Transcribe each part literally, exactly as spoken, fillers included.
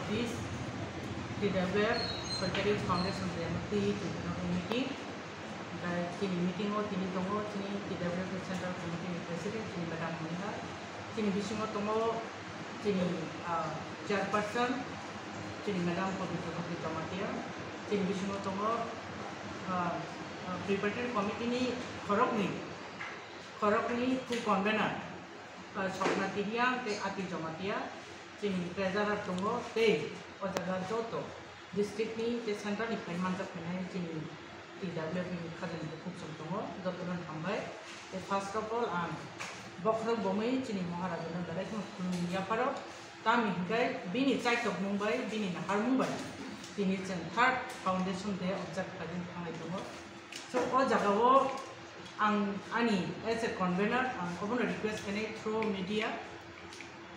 This T W F Solitary Foundation Day twi chwng meeting. Bai chini meeting o tini tongo chini T W F Central Committee ni President chini Madam Monika. Chini bisingo tongo chini, ah, Chairperson chini Madam Pabitra Bhakti Jamatia. Chini bisingo tongo, ah, ah, Preparatory Committee ni khoroknwi, khoroknwi co-convener, ah, Sokna Tiriang tei Ati Jamatia. Chini treasurer tongo tei o jaga joto district ni tei central ni phai manjak phainai chini T W F ni khajani bukhuk chwng tongo, jotono hambai. Tei first of all ang bokhorok bomwi chini Maharaja no belai kheno khulumwi yapharo, tamni hwnkhe bini chaitokmung bai bini naharmung bai tini chwng third foundation day observe khlaina thanglai tongo. So o jaga o ang ani as a convener ang obono request khainai through media,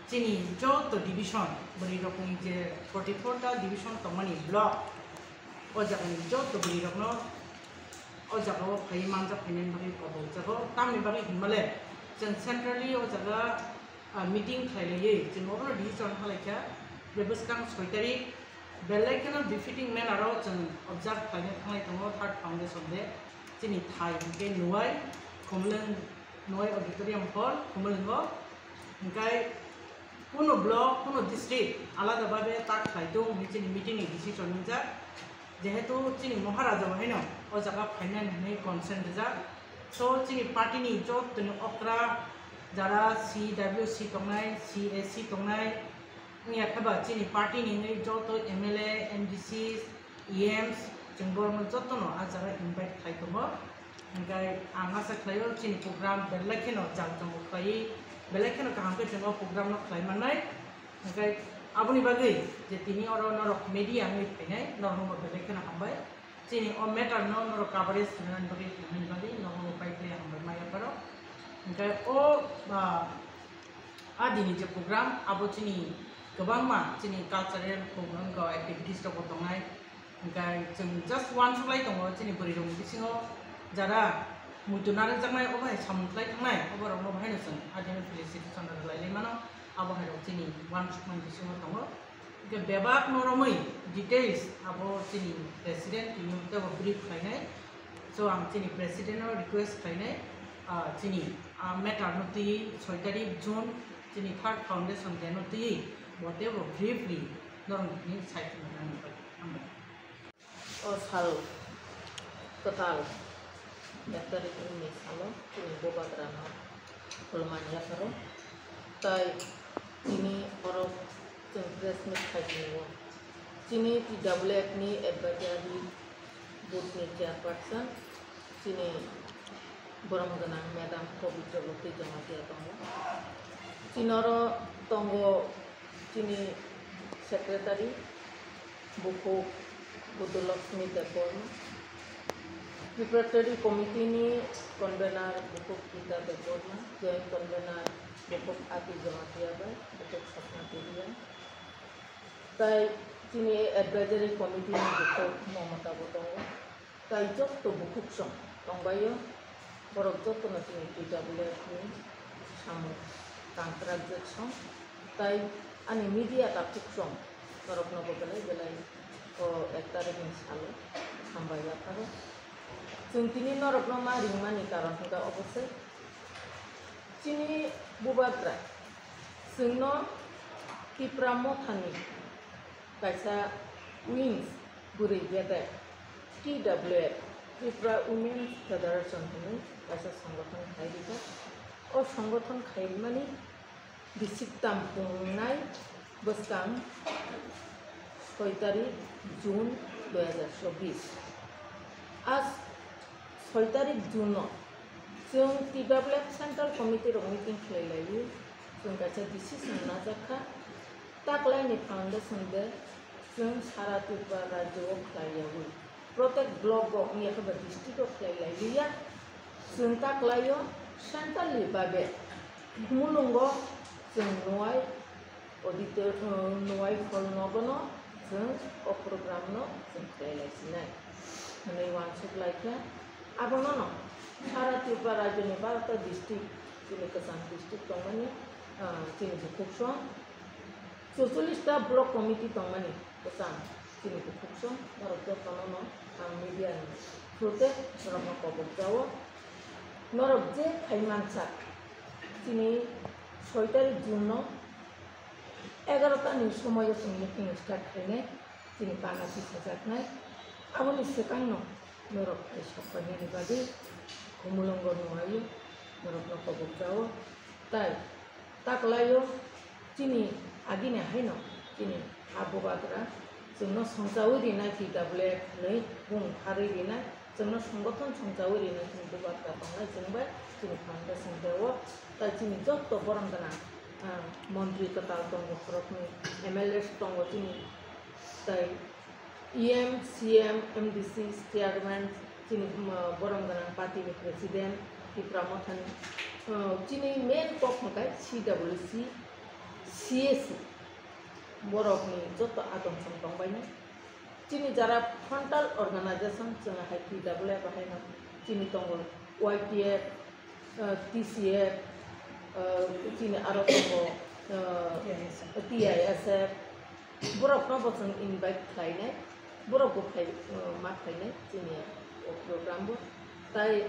chini joto division bwrwi rokni je forty four ta division tongmani block, o jagani joto bwrwi rokno o jaga o phaiwi manjak phainani bagwi kobok jago. Tamni bagwi hinmale chwng centrally o jaga, ah, meeting khlailaiwi chwng obono decision halaikha je bwskang soi tarik belai kheno befitting manner o chwng observe khlaina thanglai tongo third foundation day. Chini thai hwnkhe Nuwai Khumulwng, Nuwai Auditorium Hall, Khumulwngo. Hwnkhe kuno block, kuno district alada babe ta khlai tong hinwi chini meeting ni decision wngjak. Jehetu chini Maharaja bo haino o jaga phainani hinwi consent rijak. So chini party ni jottoni okra jara C W C tongnai, C A C tongnai, wngya khe ba chini party ni wngwi joto M L A, M D C, E Ms, chwng borokno jotono a jaga invite khlai tongo. Hwnkhe ang asa khlaio chini program belai kheno jang jang khlaiwi, belai kheno kaham khe chwng o program no khlai mannai. Hwnkhe aboni bagwi je tini oro norok media wngwi phainai, norokno bo belai kheno hambai. Chini o matter no norok coverage khlainani bagwi, khlainani bagwi norokno pai khlai hambai ma yapharo. Hwnkhe o, ah, a dini je program, abo chini kwbangma chini cultural program, activities rok bo tongnai. Hwnkhe chwng just uansuk lai tongo, chini bwrwi rokni bisingo jara muitu narwkjaknai, obo hai samung khlai thangnai, obo rokno bo haino chwng a dino felicitation rwlai lai mano, abo hai rok chini uansukmani bisingo tongo. Hwnkhe bebak no romwi details abo chini president tini teibo brief khlainai. So ang chini president no request khlainai, ah, chini, ah, matter no twi soi tarik June chini third foundation day no twi bo teibo briefly norok ni side no nang bai. Hambai. O sal kwtal, ek tarikni salo chini Bubagrano khulumani yapharo. Tai tini oro chwng press meet khai tongo. Chini T W F ni advisory board ni chairperson, chini borom gwnang Madam Pabitra Bhakti Jamatia tongo. Chini oro tongo chini secretary, Bukhuk Budulakshmi Debbarma, Preparatory Committee ni convener Bukhuk Gita Debbarma, joint convener Bukhuk Ati Jamatia bai Bukhuk Sapna Tiriang, tai chini advisory committee ni Bukhuk Mamata bo tongo. Tai jotto bukhuksong tongbaio, borok jottono chini T W F ni samung tangkrakjak song, tai ani media takhuksong norokno bo belai belai o ek tarikni salo hambai yapharo. Chwng tini norokno ma ringmani karon hwnkha obo se chini Bubagra chwngno Tipra Mothani kaisa wings bwrwi bedek T W F, Tripura Women's Federation hwnwi kaisa songothon khai rijak. O songothon khaimani bisik tam pungnai bwskang soi tarik June dui hazar chobbish. A soi tarik June no chwng T W F Central Committee rok meeting khlai laiwi chwng kaisa decision najak kha, taklaini foundation day chwng sara Tripura rajyo o khlai yawi, protek block o wngya khe ba district o khlai lai liya, chwng taklaio central ni babe Khumulwngo chwng Nuwai auditor, uh, Nuwai hall nogono chwng o program no chwng khlai lai sinai hwnwi uansuk lai kha. Abono no sara Tripura rajyo ni barota district, chini kwcham district tongmani, ah, chini bukhuksong Chuchullis ta block committee tongmani bwsang chini bukhuk song norok jotono no ang media ni through te norok no kobok jao. Norok je khai mansak chini soi tarik June no egaroh ta ni somoio chwng meeting start khainai, chini panati sajaknai. Aboni swkang no norok hai sok painani bagwi Khumulwngo nuaio norok no kobok jao. Tai taklaio chini agini haino chini ha bubagra chwngno songchawi rinai T W F hinwi bung pharwi rinai, chwngno songothon songchawi rinai chini bubagra tongnai chwng bai chini foundation day o. Tai chini jotto borom gwnang, ah, montri kwtal tongo khoroknwi, M L As tongo chini, tai E M, C M, M D C, chairman, chini, um, borom gwnang party ni president, Tipra Mothani, uh, chini main kok hwnkhe C W C, C A C, borokni joto adong song tongbainai. Chini jara frontal organization, chwng hai T W F haino chini tongo Y T F, uh, T C F, uh, chini aro tongo, uh, T I S F. Borokno bo chwng invite khlainai, borok bo phai, uh, ma phainai chini o program bo. Tai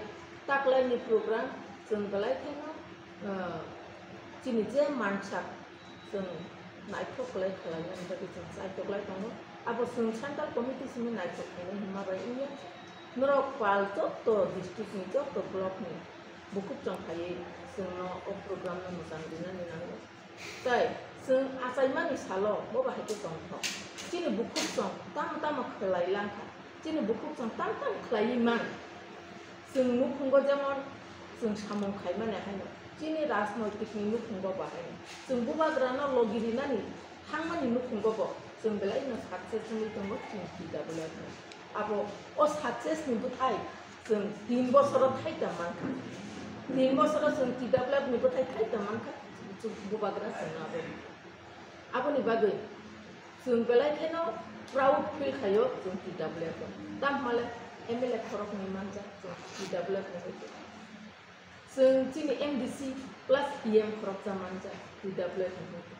taklaini program chwng belai kheno, uh, chini je mansak chwng naithok kwlai khlainani bagwi chwng chaitok lai tongo. Abo chwng central committee simi naithok khainai hwnma bai wngya. Norok pal jotto district ni, jotto block ni bukhuk chwng phaiwi chwngno o program no mwchang rinani nango. Tai chwng achaimani salo bo bahai khe tongthok. Chini bukhuk chwng tamo tamo khlai langkha. Chini bukhuk chwng tamo tamo khlaiwi man. Chwng nukhungo jemon chwng samung khaimani haino. Chini rajnoitik ni nukhungo bahai. Chwng bubagrano logi rinani thangmani nukhungo bo chwng belai no success wngwi tongo chini T W F no. Abo o success ni bwthai chwng tin bosoro thaita mankha. Tin bosoro chwng T W F ni bwthai thaita mankha, chwng bubagra chwng abo. Aboni bagwi chwng belai kheno proud feel khaio chwng T W F o. Tamhole M L A khoroknwi manjak chwng T W F ni hoite. Chwng chini M D C plus E M khoroksa manjak T W F ni hoite.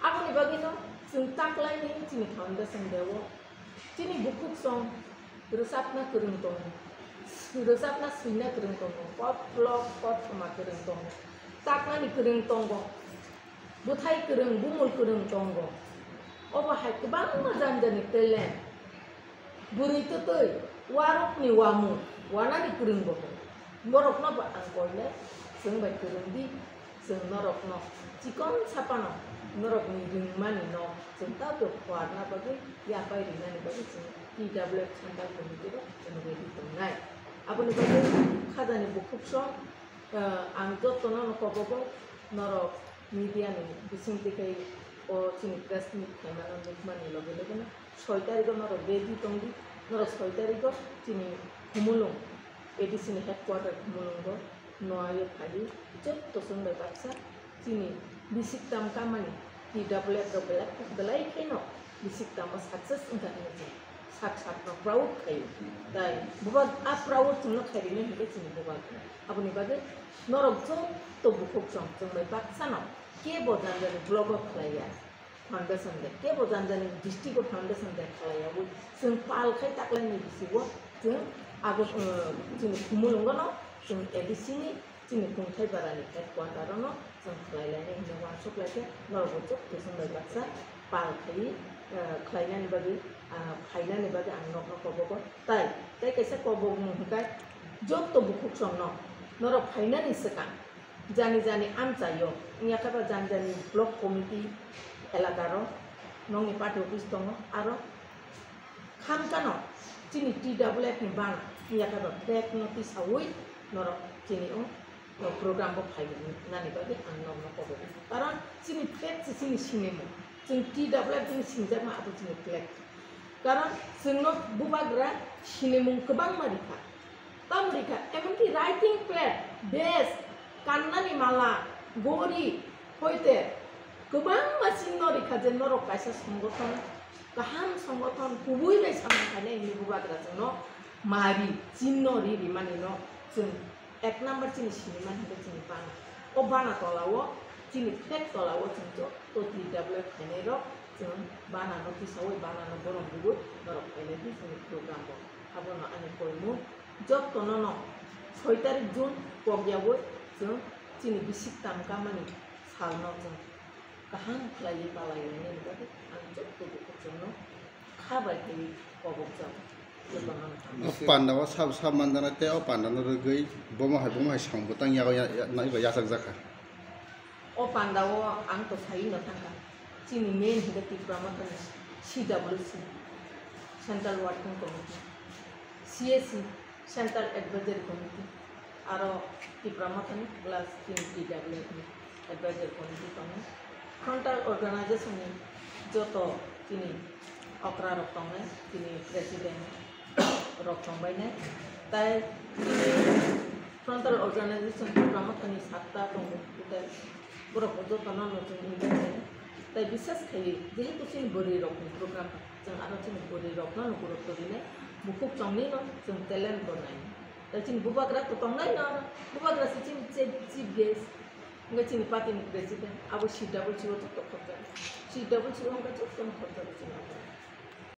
Aboni bagwino chwng taklaini chini foundation day o chini bukhuk song rwchapna kwrwng tongo, rwchapna swina kwrwng tongo, koplok kothoma kwrwng tongo, taknani kwrwng tongo, bwthai kwrwng, bumul kwrwng tongo. Obo hai kwbangma jani jani talent. Bwrwi twtwi, warokni wamung, wanani kwrwng bo hwn. Borokno bo ang koinai, chwng bai kwrwng di, chwng norokno chikon sapano norokni rwngmani no chwng tabuk phuarna bagwi yapai rinani bagwi chwng T W F Central Committee rok chwng ready tongnai. Aboni bagwi khajani bukhuk song, ah, ang jotono no kobogo norok media ni bisingtwi khai o chini press meet khaimano nukmani loge loge no soi tarigo norok ready tongdi, norok soi tarigo chini Khumulwng A D C ni headquarter Khumulwngo noaio phaiwi jotto chwng bai baksa chini bisik tam kamani T W F rok belai, belai kheno bisik tamo success wngkha hinwi chwng sak sakno proud khaio. Tai bubagra proud chwngno khairine hinkhe chini bubagra. Aboni bagwi norok jotto bukhuk chwng, chwng bai baksano kebo jani jani block o khlaiya. Foundation day, kebo jani jani district o foundation day khlaiyawi chwng pal khai taklaini bisingo chwng abo, uh, chini Khumulwngono chwng A D C ni chini Kungthai Barani headquarter ono chwng khlai lainai hinwi uansuk lai khe norok bo chwng bai baksa pal khai, uh, khlainani bagwi, uh, phainani bagwi ang nokno kobogo. Tai, tai kaisa kobokmung hwnkhe jotto bukhuk chwngno norok phainani swkang jani jani amchaio, wngya khe ba jani jani block committee elakaro nokni party office tongo, aro khamkano chini T W F ni bana wngya khe ba flag no tisawi norok chini o, o program bo phai nani bagwi ang nokno kobogo. Karon chini flag se chini sinimung, chwng T W F ni singjakma abo chini flag. Karon chwngno bubagra sinimung kwbangma rikha. Tamo rikha, emonki writing pad, bes, kannani mala, gori, hoite kwbangma chini no rikha je norok kaisa songothon, kaham songothon, kubui bai samung khainai hinwi bubagra chwngno mari, chini no ri rimani no chwng ek number chini sinimani hinkhe chini bana. O bana tola o Chini flag tola o chwng joto T W F khainai rok chwng banano tisawi banano borom rwwi norok khainai di chini program bo. Abono ani koimung jotono no soi tarik June pokyawi chwng chini bisik tamkamani salno chwng kaham khlaiwi palai lainani bagwi ang joto bukhukchwngno kha bai khe kobokjak. Jotono no hambai. O panda o sab sab manjana tei o panda no rwgwi bomo hai bomo hai samung bwtang yago ya- ya- naiba yachak jakha. O panda o ang to sai no thangkha. Chini main hwnkhe Tipra Mothani C W C, Central Working Committee, C A C, Central Advisory Committee, aro Tipra Mothani plus chini T W F ni Advisory Committee tongo. Frontal Organization ni joto chini okra rok tongnai, chini president rok tongbainai. Tai chini frontal organization Tipra Mothani satta tongo, tai borok jotono no chwng invite khainai. Tai bisas khaiwi jehetu chini bwrwi rokni program, chwng aro chini bwrwi rokno no gurutto rinai, bukhuk chongni no chwng talent bo nai. Tai chini bubagra to tongnai no, bubagra se chini chief, chief guest, hwnkhe chini party ni president, abo C W C o joto khorjak, C W C o hwnkhe joto khorjak chini.